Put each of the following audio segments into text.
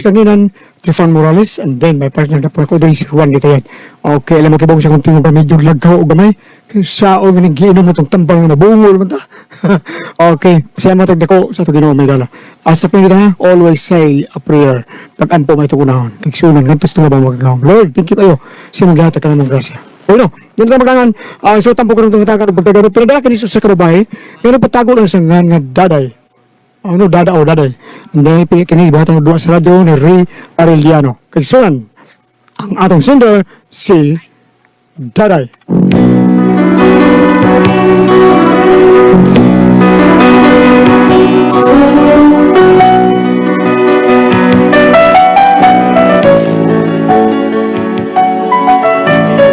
Kanginan, Trifon Morales, and then my partner na po ako diri si Juan Gitayan. Okay, alam mo kibong sa kong tingog ka medyo lagkaw o gamay. Kay sao nga nagiinom na tong tambang na mabungol man ta. Okay, siya matag dako sa itong Ginoo may dala. Asa po kita, always say a prayer. Pag-ampo may itong unahon. Kay sunan, ngantos ito ba magagawang. Lord, thank you kayo. Siya maghatag ka ng grasya. Bueno, dito tayo maglangan. So, tampo ko ng tungatagan o pagtagano. Pinadala ka ni Jesus sa kababae. Ngayon, patago lang sa ngan nga daday. Ano, dada o daday. And then, kini ibuhatan ng duwa sa radyo ni Ray Arellano. Kay sunan, ang atong sender, si Daday.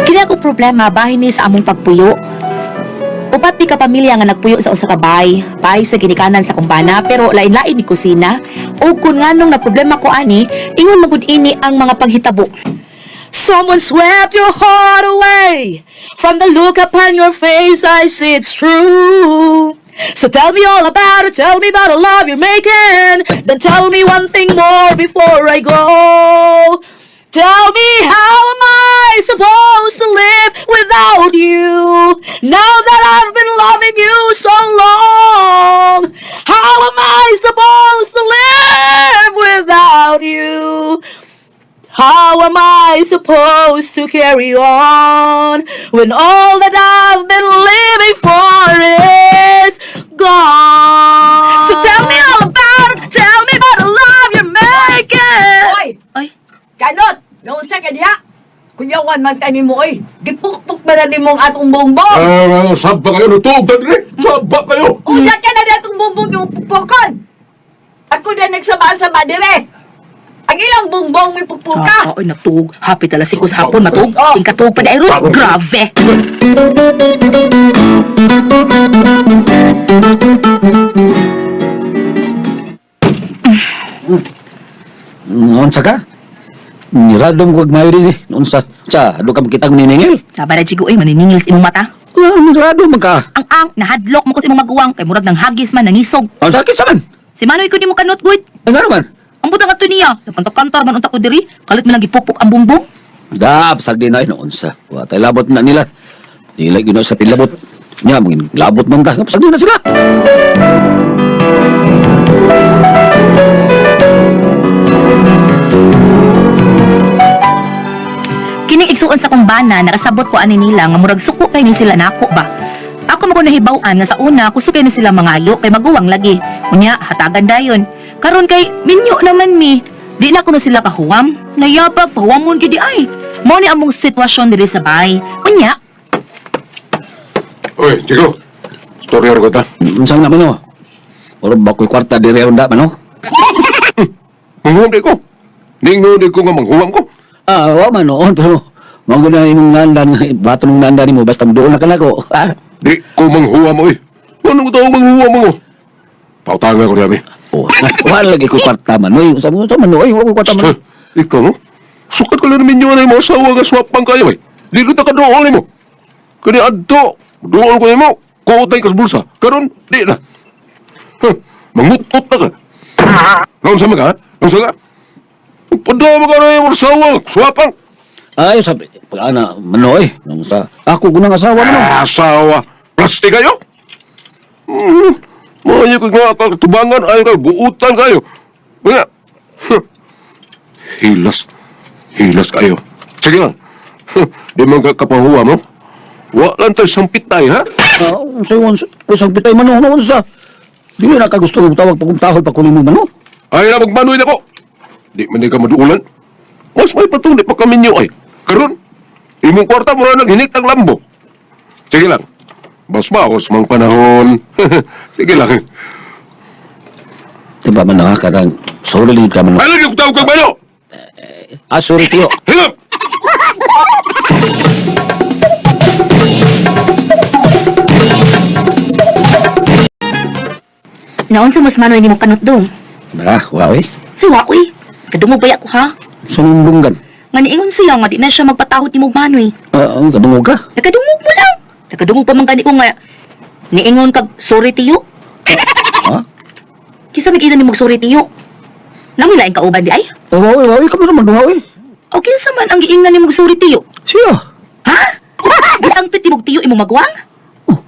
Kini ako problema bahin ni sa among pagpuyo. Upat mi ka pamilya nga nagpuyo sa usa ka bahay, bahay sa ginikanan sa kumbana pero lain-lain ni kusina. Ug kun nganong na problema ko ani, ingon magud ini ang mga panghitabo. Someone swept your heart away. From the look upon your face, I see it's true. So tell me all about it, tell me about the love you're making. Then tell me one thing more before I go. Tell me, how am I supposed to live without you? Now that I've been loving you so long, how am I supposed to live without you? How am I supposed to carry on when all that I've been living for is gone? So tell me all about it. Tell me about the love you're making. Oy! Ay, Kanot! Naunsa ka diha? Kuyawan man tani mo oy. Gipukpuk ba na nimo ang atong bongbong? Ah, saba kayo, lutoog ta dire. Saba kayo. Unya ka na di atong bongbong yung pukpukan. Ako na nagsama-sama dire. Ang ilang bongbong may pukpuka. Ah, ay, natug. Happy tala si sa hapon, matug. Oh. Tingkatug pa dahil. Grabe. Unsa ka? Niradom ko mayo din eh. Unsa? Sa, do ka makita niningil? Saba na, Chigo, ay, maniningil sa imong mata. Wala, nirado man ka. Ang nahadlok mo ko sa imong maguwang. Kay murag ng hagis man, nangisog. Ang sakit sa man. Si Manoy ko di mo kanot, good. Ang nga naman. Ang butang ato niya. Napantakantar man unta ko diri. Kalit man lang gipukpok ang bumbong. Dab, sagdi na yun. Unsa? Wa tay labot na nila. Dili gino sa pilabot. Nya, mangin labot man ka. Sagdi na sila. Kining igsuon sa kong bana, nakasabot ko ani nila nga murag suko kay ni sila nako ba. Ako mo ko nahibaw-an nga sa una kusog kay ni sila mangayo kay maguwang lagi. Unya hatagan dayon. Karon kay minyo naman mi. Di na kuno sila kahuwam. Nayabag pahuwamon gid di ay. Mao ni among sitwasyon diri sa bahay. Unya, Oy, Chico. Storya ko ta. Unsa na man no? Oro ba ko'y kwarta diri aron da man no? Manghuwam di ko. Ningon di ko nga manghuwam ko. Ah, wa man noon pero mao gud na imong nandan, bato nung nandan nimo basta doon na ka nako. Ah. Di ko manghuwam oy. Anong tao manghuwam mo? Pautanga ko diyan. Oh, wala lagi ko'y kwarta man. Oy, unsa mo man oy, wa ko'y kwarta man. Ikaw no? Sukat ko lang ninyo na mo asawa nga swapang kayo eh. Di ko ta kadool nimo. Kani adto, dool ko nimo. Kuutay ka sa bulsa. Karon di na. Huh, mangutot na ka. Naunsa man ka? Ha? Naunsa ka? Padama ka na yung asawa, swapang. Ay, sabi, pag ana, manoy, nung sa, ako gunang asawa mo. Ah, asawa. Plastik kayo? Hmm. Maayo ka nga katubangan, ayaw ka, buutan kayo. Nga. Huh. Hilas. Hilas kayo. Sige lang. Huh. Di man ka kapahuwa mo. Wa lang tayo sampit tayo, ha? Ah, unsay unsa, usang pitay mano, no, unsa. Di na ka gusto kong tawag pag tahoy pa kunin mo mano. Ay na, magmanoy na ko. Di man di ka maduulan. Mas may patong di pa kami niyo ay. Karon, imong kwarta mo na naghinit ang lambo. Sige lang. Mas maos mang panahon. Sige lang. Di ba man nakakatang, sorry lang ka mano. Ay lagi ko tawag kang mano! Ah, sorry tiyo. Hinap! naon sa mas Manoy nimo kanot dong. Ah, wa oy. Si wa uy. Kadungog baya ko ha. Sa nundunggan. Nga niingon siya nga di na siya magpatahod nimo Manoy. Ah, ang kadungog ka. Nakadungog mo lang. Nakadungog pa man gani ko nga niingon kag sorry tiyo. Ha? Kisa mag-ina ni sorry tiyo. Namoy laing kauban di ay. Oh, wawi, wawi, kami naman duha, eh. O kinsa man ang giingnan nimong suri tiyo? Siya. Ha? Gisangpit nimong tiyo imong maguwang? Oh,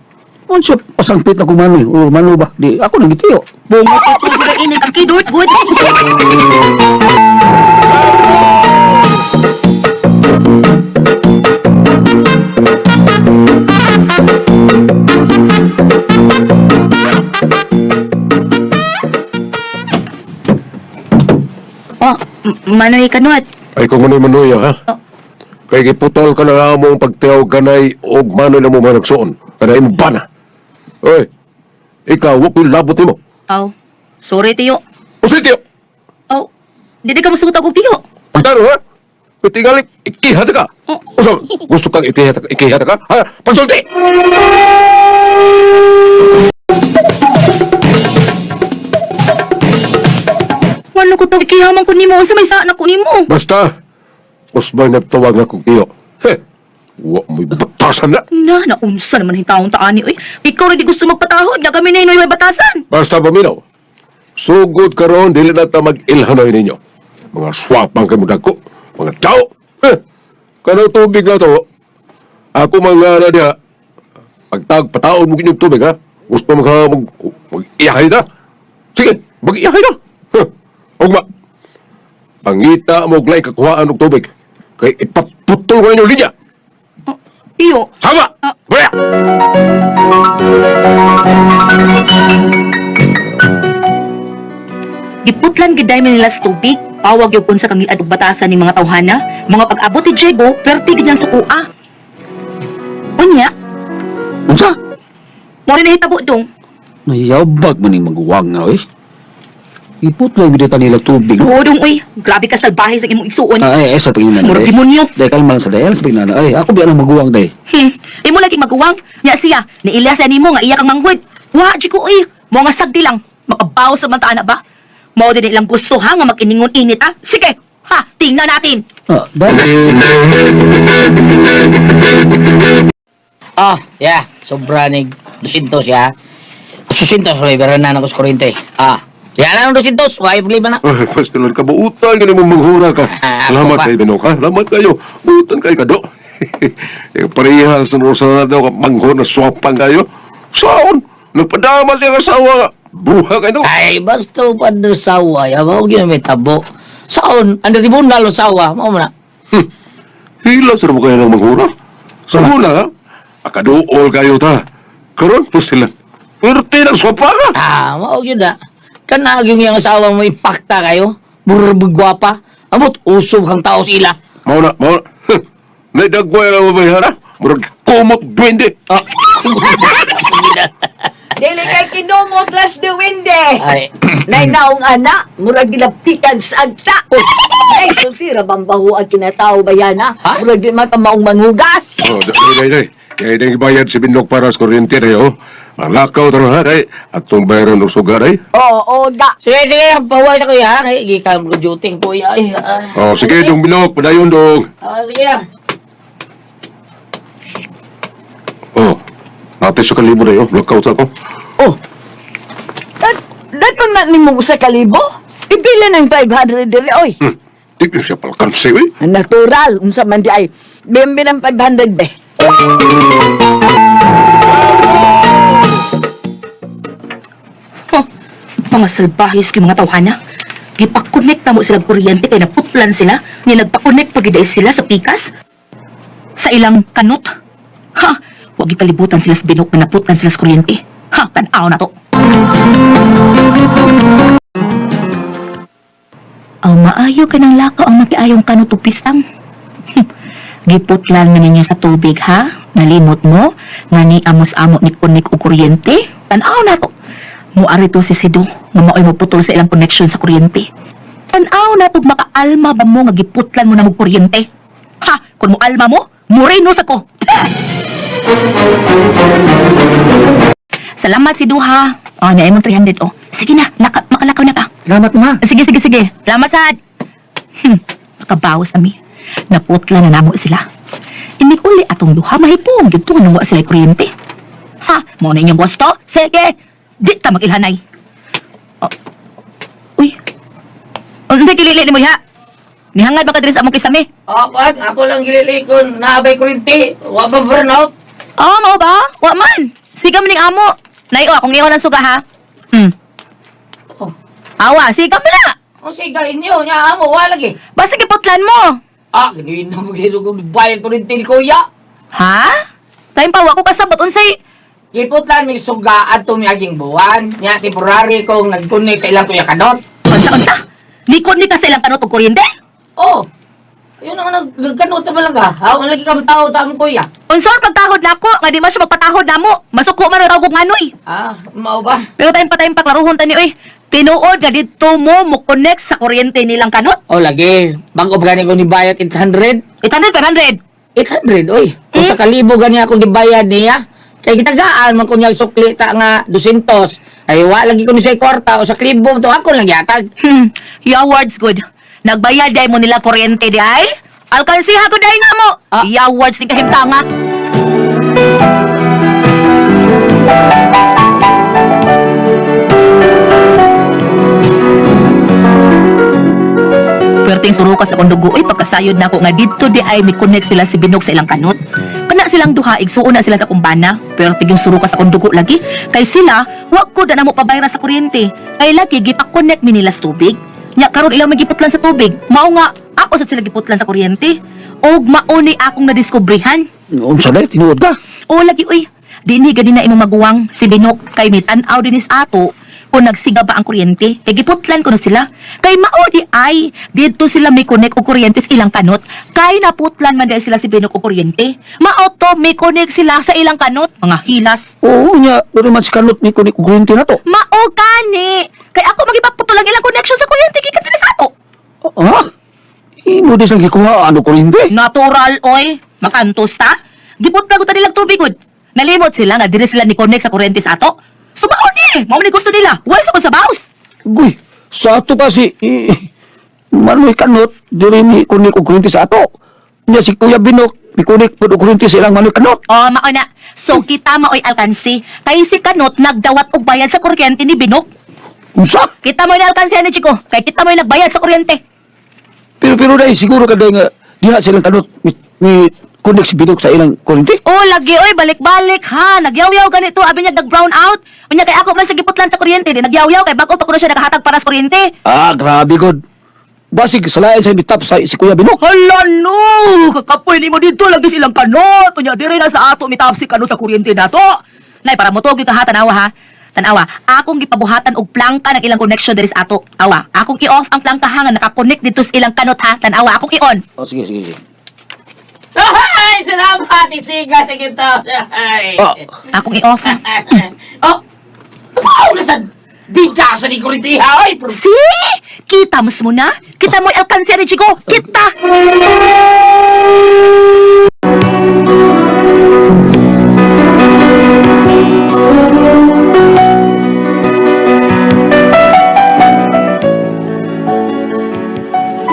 unsa pasangpit na kumanoy? O mano ba? Di, ako nang gitiyo. Bungo ko ko ining ang kidort good. Oh, manoy kanot. Ay kung manoy manoy ha. Oh. Kay giputol ka na among pagtiyaw kanay og manoy na mo managsuon. Kanay mo bana. Oy, ikaw wa ko'y labot nimo. Oh, sorry tiyo. O sige, tiyo. Oh, dili ka musugot og tiyo. Pagtaro ha. Kung tingali, ikihat ka. Oh. Usa, gusto kang ikihat ka, ikihat ka? Ha? Pagsulti! Wala ko to ikihaman ko nimo unsa may sa na ko nimo. Basta, usbay nagtawag na kong tiyo. Heh, wa mo'y batasan na. Na, naunsa naman yung taong taani, oy. Ikaw rin di gusto magpatahod, nga kami na yun may batasan. Basta paminaw, sugod karon dili na ta mag-ilhanoy ninyo. Mga swapang kayo dagko, mga tao. Eh, kanang tubig na to, ako mga na diha, pagtag pataon mo ginyong tubig ha, gusto mo ka mag, mag-iyahay na. Sige, mag-iyahay na. Huh. Ugma, pangita mo glay kakuhaan og tubig, kay ipaputol ko ninyo linya. Oh, tiyo, Sama! Ah. Baya! giputlan giday mi nila sa tubig. Pawag yung unsa kang giad og batasan ni mga tawhana. Mga pag-abot ni Diego, perti gid sa kuha. Unya, Unsa? mo rin nahitabo dong. Nayabag man ning maguwang nga, eh. Iputlay gid ta nila tubig. Oo dong, uy. Grabe ka salbahe sa imong igsuon. Ay, ay, sa pagingnan. Murag demonyo. Day, kalma lang sa day. Sa pagingnan. Ay, ako biya ng maguwang, day. Imo lagi maguwang. Nya siya, niilya sa nimo nga iya kang manghud. Wa di ko uy. Mo nga sagdi lang. Makabaw sa man ta ana ba? Mao din ilang gusto ha nga makiningon init ha. Sige, ha, tingnan natin. Ah, day. Ah, yeah. Sobra ni 200 ya. 800 oy, pero na ako sa kuryente. Ah, yan ang 200, why problema na. Ay, Pastor, kabuutan ka mo manghura ka. Ah, Salamat ako pa. kayo, Binok, ha? Salamat kayo. Buutan kayo, kado. Eh, parehas na sa na daw, manghura na swapang kayo. Saon? Nagpadama siya ang asawa nga. Bruha kayo. Ay, basta pa sawa, ya mao gyud may tabo. Saon, ang tribunal o sawa, mao man na. Hila sa mo kayo ng manghura. Sa muna, ha? Akaduol kayo ta. Karon, Pastor, Pwerte ng swapang ka. Ah, mao gyud na. Kana gyud yung asawa mo impakta kayo. Murag gwapa. Amot usob kang tao sila. Mao na, mao na. Huh. Naidagway na mabayara. Ha? Murag kumot duwende. Ah. Dili kay kinumot las de winde. Ay. Nay naong ana, murag gilaptikan sa agta. Ay, sulti ra bang baho ang kinatao ba yan, ha? Ha? Murag di man ka maong manghugas. Oh, day, day, day. Day, day, bayad si Binok para sa kuryente na oh. Malakaw taro ha, kay. Atong bayaran og sugar, ay. Oo, oo, da. Sige, sige, pahuway na kuya. Kay gikan ko duty po ay. Ah. Oh, sige, dong Binok, padayon dong. Ah, sige na. Oh, nate sa kalibo na oh. Lakaw sa ako. Oh. Dat, dat man nimo sa kalibo? Ipila ng 500 dili, oy. Tignan siya palkansi, eh. Natural, unsa man di ay. Bimbi ng 500 be. Huh, mga salbahis kay mga tawhana. Gipakonekta mo sila kuryente kay naputlan sila, ni nagpakonekt pa gid sila sa pikas sa ilang kanot. Ha, wag gikalibutan sila sa binok na naputlan sila sa kuryente. Ha, tan-aw na to. Ang maayo ka ng lakaw ang nakiayong kanot ug pistang. Giputlan man ninyo sa tubig ha? Nalimot mo? Nga ni amos-amo ni kunik og kuryente? Tan-aw na to. Muari to si Sido nga maoy moputol sa ilang connection sa kuryente. Tan-aw na to makaalma ba mo nga giputlan mo na mo kuryente? Ha? Kung mo alma mo, murino sa ko. Salamat si Duha. Oh, naay mo 300 oh. Sige na, laka, makalakaw na ka. Salamat ma. Sige, sige, sige. Salamat, Sad. Makabawas nami. Naputla na namo sila. Inig uli atong duha mahipong gyud to nga sila kuryente. Ha, mo na inyong gusto? Sige. Di ta magilhanay. Oh. Uy. Unsa kilili nimo ha? Nihangad ba ka diri sa among kisame? Oh, kuan, ako lang gililikon naabay kuryente. Wa ba burnout? Oh, mao ba? Wa man. Siga man ning amo. Nay, oh, akong iwan ang suga ha. Hmm. Oh. Awa, siga mo na. Ang sigal inyo, nya amo wa lagi. Basta giputlan mo. Ah, gini na mo gino ko bayad kuryente ni kuya. Ha? Time pa wa ko kasabot unsay Giputlan mi suga adto miaging buwan. Nya temporary kong nag-connect sa ilang kuya kanot. Unsa unsa? Likod ni ka sa ilang kanot og kuryente? Oh. Ayun ang nagkanot na ba lang ka? Ha, ang lagi ka tao ta among kuya. Unsa ang pagtahod nako nga di man siya magpatahod namo. Masuko man raw og nganoy. Ah, mao ba? Pero time pa klaruhon tani oy. Tinuod nga didto mo mo connect sa kuryente nilang kanot. Oh, lagi. Bangko ba gani ko ni bayad 800? 800 500. 800, oy. Kung sa kalibo gani ako gibayad niya. Kay gitagaan man ko niya sukli ta nga 200. Ay wa lagi ko ni siya kwarta o sa klibo to ako lang yatag. Your words good. Nagbayad day mo nila kuryente di ay? Alkansiha ko day na mo. Ah. Your words ni kahimtanga. Perting surukas akong dugo, uy, pagkasayod na ako nga didto di ay mi-connect sila si Binog sa ilang kanot. Kana silang duha, igsuon na sila sa kumbana. Perting yung surukas akong dugo lagi. Kay sila, wa ko na mo pabayra sa kuryente. Kay lagi, gipa-connect mi nila sa tubig. Nya karon ilang may giputlan sa tubig. Mao nga, ako sa sila giputlan sa kuryente. Og mao ni akong nadiskubrehan. Unsa day tinuod ka? O lagi uy, dinhi gani na imong maguwang si Binok kay mitan-aw dinis ato kung nagsiga ba ang kuryente. Kay giputlan ko na sila. Kay mao di ay didto sila may connect og kuryente sa ilang kanot. Kay naputlan man dahil sila si Binok og kuryente. Mao to may connect sila sa ilang kanot. Mga hilas. Oo nya, pero man si kanot ni kunik kuryente na to. Mao gani. Kay ako magipaputol ang ilang connection sa kuryente gikan dinhi sa ato. Ha? Imo di sang gikuha ano kuryente? Natural oy, makantos ta. Giputlan ko ta nilang tubig gud. Nalimot sila nga diri sila ni connect sa kuryente sa ato. Sumaon ni, mao ni gusto nila. Wala sa kon sa baos. Guy, sa ato pa si Manoy kanot diri ni kunik og kuryente sa ato. Nya si Kuya Binok mikunik pud og kuryente sa ilang Manoy kanot. Oh, mao na. So kita maoy alkansi. Kay si Kanot nagdawat og bayad sa kuryente ni Binok. Unsa? Kita mo'y alkansi ani Chico. Kay kita mo'y nagbayad sa kuryente. Pero pero dai siguro ka dai nga diha silang kanot mi connect si Binok sa ilang kuryente. Oh, lagi oy, balik-balik ha. Nagyaw-yaw ganito, abi niya nag-brown out. Unya kay ako man sa giputlan sa kuryente, di nagyaw-yaw kay bag-o pa kuno siya nakahatag para sa kuryente. Ah, grabe god. Basig salain sa bitap sa si Kuya Binok. Hala no! Kakapoy ni mo dito lagi silang kanot. Unya diri na sa ato mitap si kanot sa kuryente nato. Nay para mo ka ha tanawa ha. Tanawa, akong gipabuhatan og plangka ng ilang connection diri sa ato. Awa, akong i-off ang plangka ha nga nakakonect dito sa ilang kanot ha. Tanawa, akong i-on. Oh, sige sige sige. Ay, salamat isiga na kita. Ay. Ah, Akong i-off ha. Oh. Wow, nasa bida sa ni kuryente ha. Oy, See? Kita mas mo na? Kita mo alkansi ni Chico. Kita!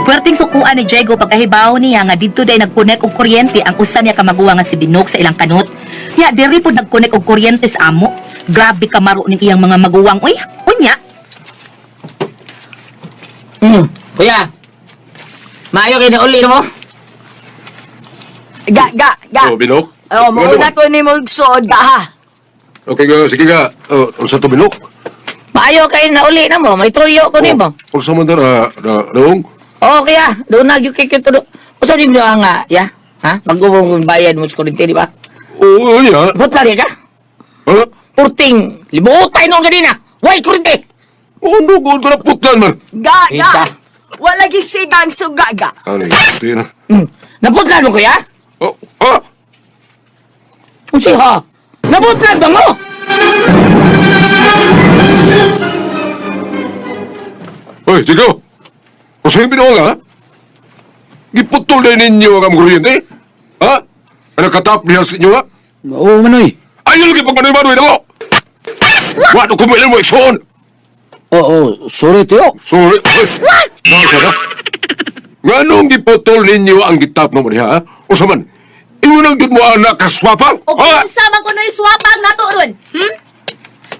Puwerteng sukuan ni Diego pagkahibaw niya nga didto day nagkonek og kuryente ang usa niya ka maguwang nga si Binok sa ilang kanot. Nya diri pud nagkonek og kuryente sa amo. Grabe ka maro ning iyang mga maguwang oy. Unya, Kuya. Maayo kay na uli mo. Ga, ga, ga. Oh, Binok. Oh, mauna ko ni mo suod ga ha. Okay ga, sige ga. Oh, unsa to Binok? Maayo kay na uli na mo. May tuyo ko nimo. Oh, unsa man dara, na, naong? Oh, kuya, doon na gyud kay kito. Usa di mo nga, ya? Ha? Mag-ubong kong bayad mo sa kuryente, di ba? Oo, iya. Putla ka? Ha? Purting, libuotay noon ganina. Way, kuryente! Oh, no, good ka na putlan man. Ga, ga. Kita. Wala gi sigang suga ga. Ano, ito na. Naputlan mo, kuya? Oh, ha? Unsi ha? Naputlan ba mo? Hoy, Chico. Unsa yung binuang ha? Giputol na ninyo ang among kuryente? Ha? Ano katap niya sa inyo ha? Oo Manoy. Ayaw lagi pag manoy-manoy na ko! Wano ko mo iksoon! Oo, sorry Tio. Sorry. Ay, nasa na? Nga nung giputol ninyo ang gitap na mo niya, ha? O sa man, imo nang gid mo anak kaswapang? O Ha? kung sa man kuno'y swapang nato ron. Hmm?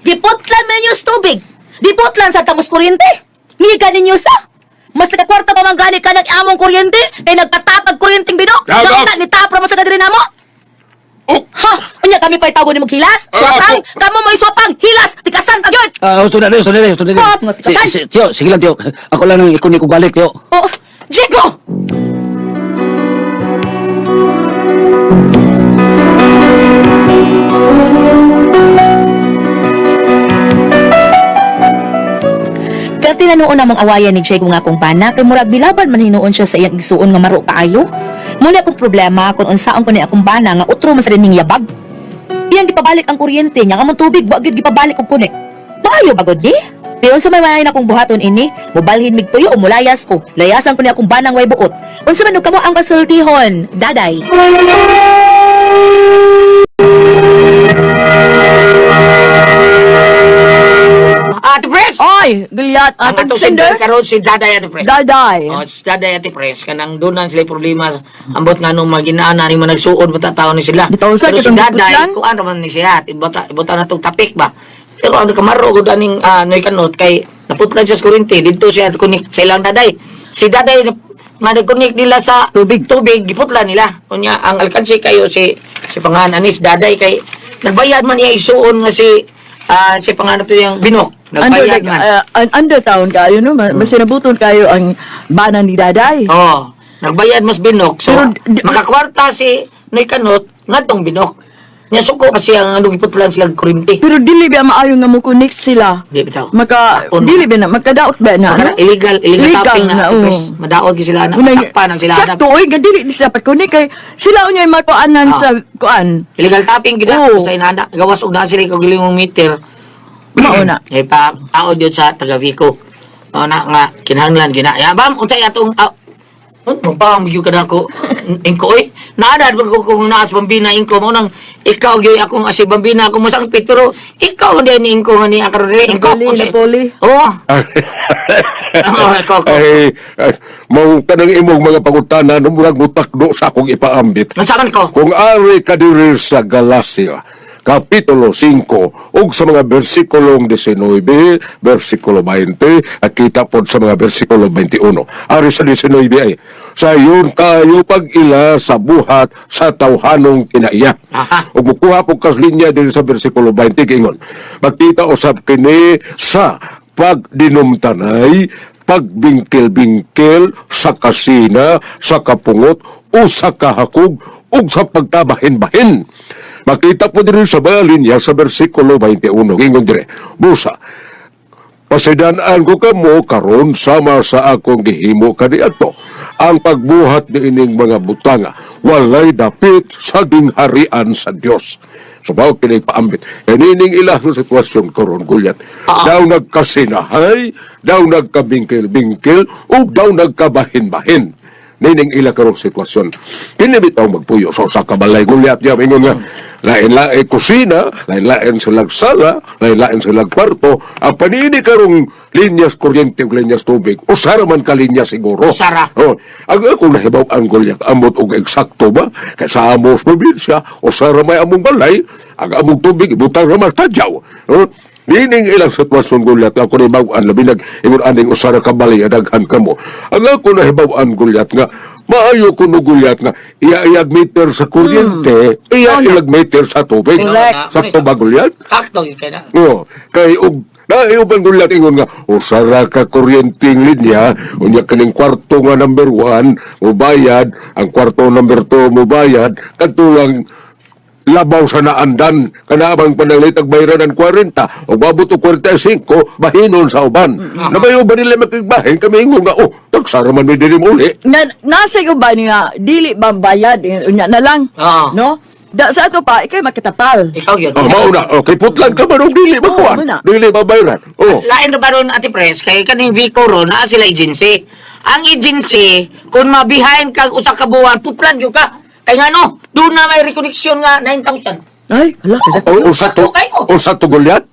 Giputlan man ninyo sa tubig. Giputlan sa tamos kuryente. Miga ninyo sa. Mas nakakwarta pa man gani ka ng among kuryente kay nagpatapag kuryenteng binok. Gago. Nakita ni tapra mo sa kadiri namo. Oh, Ha, unya kami pa itago ni mong hilas. Ah, Swapang, ako. kamo mo iswapang, hilas, tikasan ka gyud. Ah, gusto na, gusto na, gusto na. Ah, mga tikasan. Si, tiyo, sige lang, tiyo. Ako lang ang ikunik ko balik, tiyo. Oh, Jigo! Pero tinanuon namang awayan ni Diego nga akong bana kay murag bilaban man hinuon siya sa iyang igsuon nga maro kaayo. Muna akong problema kung unsaon ko ni akong bana nga utro man sa ning yabag. Iyang gipabalik ang kuryente niya nga tubig wa gyud gipabalik og connect. Maayo ba gud di? Pero sa may may na kong buhaton ini, mobalhin mig tuyo o mulayas ko. Layasan ko ni akong banang way buot. Unsa man og kamo ang kasultihon, daday. Ate Pres! Oy, Gilyat, Ang atong atong sender. sender karon si Daday Ate Pres. Daday. Oh, si Daday Ate Pres kanang doon sila problema ambot nga nung maginaana ni mo nagsuod bata taon ni sila. Bitaw sa Pero si kitong Daday giputlan. kuan raman ni siya ibota ibota na tong tapik ba. Pero ang kamaro gud aning noy kanot kay naputlan siya sa kuryente didto siya kunik sa ilang Daday. Si Daday nga nagkunik nila sa Tubig. tubig giputlan nila. Unya ang alkansi kayo si si pangan anis Daday kay nagbayad man niya isuon nga si si pangan to yung binok. Under, Nagbayad man. undertown kayo, no? Mas sinabuton kayo ang bana ni Daday. Oo. Nagbayad mas binok. So, Pero makakwarta si Noy Kanot ngadtong binok. Nya suko pa siya nga anong giputlan sila kuryente. Pero dili ba maayo nga mo connect sila? Di bitaw. Maka Takon. dili ba na makadaot ba na? Maka, no? illegal, illegal, Illegal tapping na. na, oo. Pres, madaot gyud sila na. Unay- Sakpa nang sila. Sakto oy, nga dili ni sila pag-connect kay sila unya makuanan Ah. sa kuan. Illegal tapping gyud na. Oo. Basta inana. Gawas og na sila kog gilingong meter. Mao na. Eh pa taod yun sa taga Vico. Mao na nga kinahanglan gyud na. Ya bam unsay atong uh, pa ang ka na ko ingko oy. Naadad man ko kung naas bambina ingko mo nang ikaw gyud akong asi bambina ako mosangpit pero ikaw man ni ingko nga ni ang karon diri ingko. Napoli, Napoli. Oo. Oo, ikaw, ikaw. Ay, ay, mao kanang imong mga pangutana no murag mutakdo sa akong ipaambit. Unsa man ko? Kung ari ka diri sa Galacia, Kapitulo 5, ug sa mga versikulong 19, versikulo 20, at kita pod sa mga versikulo 21. Ari sa 19 ay, sayon kayo pag-ila sa buhat sa tawhanong kinaiya. Aha. Ug mukuha po kas linya diri sa versikulo 20 giingon. Magkita usab kini sa pagdinumtanay, pagbingkil-bingkil sa kasina, sa kapungot o sa kahakog ug sa pagkabahin-bahin. Makita po diri sa mga linya sa versikulo 21 giingon dire. Busa, Pasidanaan ko kamo karon sama sa akong gihimo kaniadto. Ang pagbuhat niining mga butanga walay dapit sa gingharian sa Dios. So mao kini paambit. Kanining ilang sitwasyon karon gulyat. Daw nagkasinahay, daw nagkabingkil-bingkil, ug daw nagkabahin-bahin. Nining ila karong sitwasyon. Kini bitaw magpuyo sa usa ka balay gulyat ya ingon nga lain-lain kusina, lain-lain silag sala, lain-lain silag kwarto. Ang panini karong linyas kuryente ug linyas tubig, usara man ka linya siguro. Usara. Oh, ang akong nahibaw ang gulyat amot og eksakto ba kay sa amos probinsya usara may among balay, ang among tubig ibutang ra man tadyaw. Oh, nining ilang sitwasyon gulyat ako nahibaw-an labi nag ingon aning usara ka balay daghan kamo. Ang ako nahibaw-an gulyat nga maayo kuno gulyat nga iya iyag meter sa kuryente, iya ilag meter sa tubig. Correct. Sakto ba gulyat? Sakto gyud kay na. Oo, kay og naiuban gulyat ingon nga usara ka kuryenteng linya unya kaning kwarto nga number 1 mubayad, ang kwarto number 2 mubayad kadto lang labaw sa naandan kana bang panalit ang bayran ang 40 o mabot og 45 bahinon sa uban. Nabayo ba nila makigbahin kami ingon nga oh tagsara man mi diri uli. Na, nasa uban nga dili ba bayad unya na lang. Oo. No? Da, sa ato pa ikay makatapal. Ikaw gyud. Oh, mao na. Okay, putlan ka man og dili makuan. mao na. Dili mabayran. Oh. Lain ra ba ron Ate Pres kay kaning Vico ron naa sila agency. Ang agency kung mabihind kag usa ka buwan putlan gyud ka. Kay ngano, doon na may reconnection nga 9,000. Ay, hala ka. O, usa to. Sakto kayo. Usa to gulyat.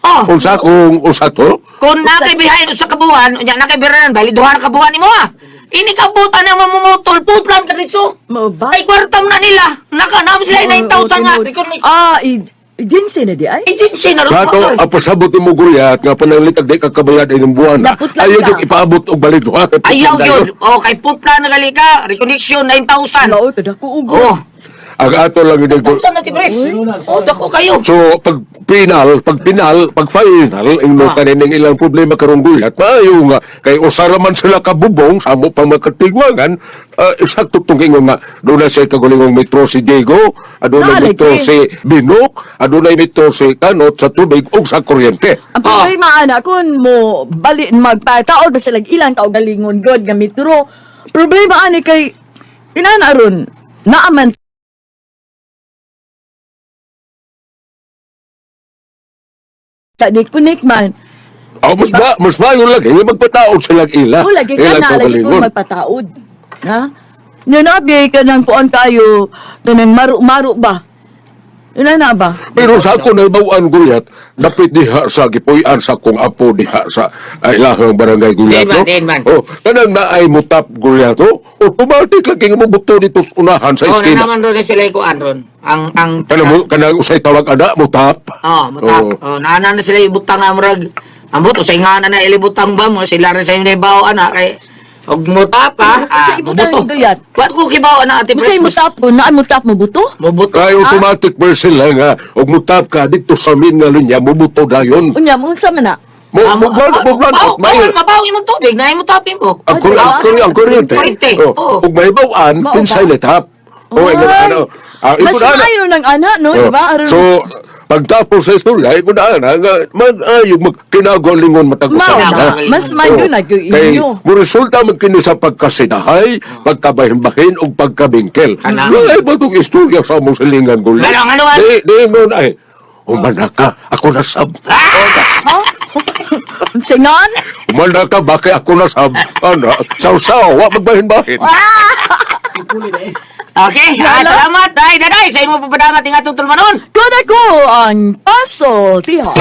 Oh. Unsa kung usa to? Kung na kay behind usa ka buwan, unya na kay biranan, bali duha ra ka buwan nimo ah. Ini ka buta na mamumutol, putlan ka dito. Mao ba? Ay kwarta mo na nila. Naka naman sila 9,000 nga. Reconnect. Ah, Agency na di ay. Agency na ron. Sa ato, ang pasabot ni mo gulyat, nga pananglitag di ka kabayad inyong buwan. Naputlan Ayaw ka. yung ipaabot og balik. Ha? Kay Ayaw putlan yun. dayon. O, kay putla na gali ka. Reconnection, 9,000. Lao kadako og. Oh, Ang ato lang yun. 9,000 na tibres. O, dako kayo. So, pag final, ingno kanining ilang problema karong gulat, maayo nga, kay usara man sila kabubong, sa amo pa makatigwangan, sakto tong ingon nga, doon na siya kagulingong metro si Diego, adunay Naalay, metro eh. si Binok, adunay metro si Kanot sa tubig ug sa kuryente. Ang problema ana kun mo bali magpataod ba sila ilang kaugalingon god nga metro. Problema ani kay inana ron naaman ta di kunik man. Oh, mas maayo lagi, magpataod sila ila. O lagi ka ilang na lagi kaugalingon. ko magpataod. Ha? Nya nabi ka nang kuan kayo kanang maru-maru ba? Inana ba? Pero sa ako naibawan gulyat, dapit diha sa gipuy-an sa kong apo diha sa ilahang barangay gulyat, Din man, no? din man. Oh, kanang naay mutap gulyat, no? Automatic lagi nga mobuto dito sa unahan sa O, eskina. na naman ron na sila ikuan ron. Ang, Kanang kanang usay tawag ana mutap. Oh, mutap. Oh. Oh, naana na sila ibutang nga murag. Ambot usay nga na na ilibutang ba mo sila rin sa inyo bawo ana kay og mutap ka. Sa ibutang mubuto. guyat. Wa ko kibaw ana ate Bisay mo tap ko, naan mo tap mo buto? Mubuto. Kay automatic person lang ha. Og mutap ka dito sa main nga linya mubuto dayon. Unya mo unsa man na? Mo mo plan mo plan Baw, may mabaw imong tubig na imong tapin mo. ang kuryente. Kuryente, Oh, oo. ug mahibaw-an Mao kinsay ba? letap. Oh, ingon Ay, ano. Ah, Mas ingon ana. maayo ng ana, no? Oh, Di ba? Aron- So, pagtapos sa istorya, ay kung na, nga, mag-ayog, magkinagalingon matag Mao usa na. na. Mas maayo na gyud Kay, inyo. mo resulta man kini sa pagkasinahay, pagkabahin-bahin, o pagkabingkel. Kana. Wala ba itong istorya sa among silingan gulit? Ano, ano, ano? Di, di mo na eh. Humana ka, ako nasab. Ha? Singan? Humana ka, bakit ako nasab? Ano, saw-saw, wa magbahin-bahin. Okay, salamat. Ay, daday sa imo papadangat ng atong tulmanon. Kuda ko ang puzzle, tiha.